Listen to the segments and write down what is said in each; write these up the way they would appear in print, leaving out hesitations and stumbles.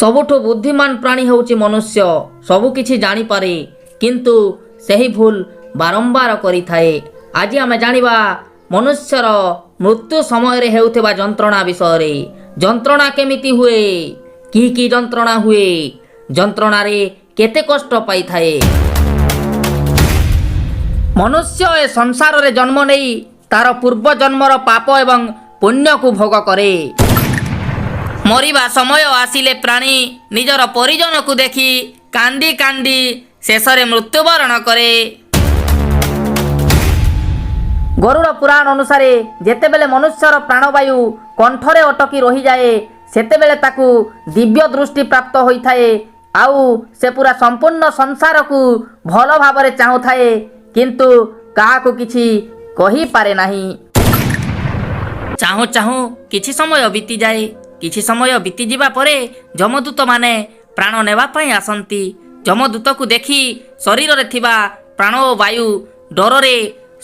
ସବୁଠୁ ବୁଦ୍ଧିମାନ ପ୍ରାଣୀ ହେଉଛି ମନୁଷ୍ୟ। ସବୁ କିଛି ଜାଣିପାରେ, କିନ୍ତୁ ସେହି ଭୁଲ ବାରମ୍ବାର କରିଥାଏ। ଆଜି ଆମେ ଜାଣିବା ମନୁଷ୍ୟର ମୃତ୍ୟୁ ସମୟରେ ହେଉଥିବା ଯନ୍ତ୍ରଣା ବିଷୟରେ। ଯନ୍ତ୍ରଣା କେମିତି ହୁଏ, କି କି ଯନ୍ତ୍ରଣା ହୁଏ, ଯନ୍ତ୍ରଣାରେ କେତେ କଷ୍ଟ ପାଇଥାଏ ମନୁଷ୍ୟ। ଏ ସଂସାରରେ ଜନ୍ମ ନେଇ ତାର ପୂର୍ବ ଜନ୍ମର ପାପ ଏବଂ ପୁଣ୍ୟକୁ ଭୋଗ କରେ। ମରିବା ସମୟ ଆସିଲେ ପ୍ରାଣୀ ନିଜର ପରିଜନକୁ ଦେଖି କାନ୍ଦି କାନ୍ଦି ଶେଷରେ ମୃତ୍ୟୁବରଣ କରେ। ଗରୁଡ଼ ପୁରାଣ ଅନୁସାରେ ଯେତେବେଳେ ମନୁଷ୍ୟର ପ୍ରାଣବାୟୁ କଣ୍ଠରେ ଅଟକି ରହିଯାଏ, ସେତେବେଳେ ତାକୁ ଦିବ୍ୟ ଦୃଷ୍ଟି ପ୍ରାପ୍ତ ହୋଇଥାଏ, ଆଉ ସେ ପୁରା ସମ୍ପୂର୍ଣ୍ଣ ସଂସାରକୁ ଭଲ ଭାବରେ ଚାହୁଁଥାଏ, କିନ୍ତୁ କାହାକୁ କିଛି କହିପାରେ ନାହିଁ। ଚାହୁଁ ଚାହୁଁ କିଛି ସମୟ ବିତିଯାଏ। କିଛି ସମୟ ବିତିଯିବା ପରେ ଯମଦୂତମାନେ ପ୍ରାଣ ନେବା ପାଇଁ ଆସନ୍ତି। ଯମଦୂତକୁ ଦେଖି ଶରୀରରେ ଥିବା ପ୍ରାଣ ଓ ବାୟୁ ଡରରେ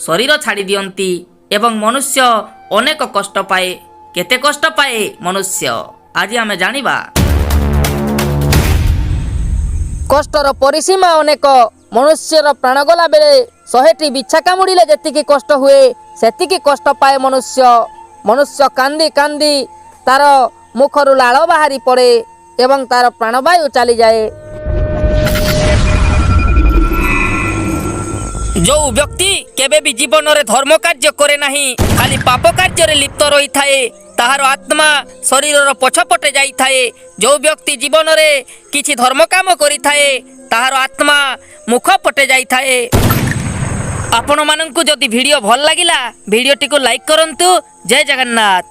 ଶରୀର ଛାଡ଼ି ଦିଅନ୍ତି ଏବଂ ମନୁଷ୍ୟ ଅନେକ କଷ୍ଟ ପାଏ। କେତେ କଷ୍ଟ ପାଏ ମନୁଷ୍ୟ, ଆଜି ଆମେ ଜାଣିବା। କଷ୍ଟର ପରିସୀମା ଅନେକ। ମନୁଷ୍ୟର ପ୍ରାଣ ଗଲା ବେଳେ 100ଟି ବିଛା କାମୁଡ଼ିଲେ ଯେତିକି କଷ୍ଟ ହୁଏ, ସେତିକି କଷ୍ଟ ପାଏ ମନୁଷ୍ୟ। ମନୁଷ୍ୟ କାନ୍ଦି କାନ୍ଦି ତାର ମୁଖରୁ ଲାଳ ବାହାରି ପଡ଼େ ଏବଂ ତାର ପ୍ରାଣବାୟୁ ଚାଲିଯାଏ। ଯୋଉ ବ୍ୟକ୍ତି କେବେ ବି ଜୀବନରେ ଧର୍ମ କାର୍ଯ୍ୟ କରେ ନାହିଁ, ଖାଲି ପାପ କାର୍ଯ୍ୟରେ ଲିପ୍ତ ରହିଥାଏ, ତାହାର ଆତ୍ମା ଶରୀରର ପଛପଟେ ଯାଇଥାଏ। ଯୋଉ ବ୍ୟକ୍ତି ଜୀବନରେ କିଛି ଧର୍ମ କାମ କରିଥାଏ, ତାହାର ଆତ୍ମା ମୁଖ ପଟେ ଯାଇଥାଏ। ଆପଣମାନଙ୍କୁ ଯଦି ଭିଡ଼ିଓ ଭଲ ଲାଗିଲା, ଭିଡ଼ିଓଟିକୁ ଲାଇକ୍ କରନ୍ତୁ। ଜୟ ଜଗନ୍ନାଥ।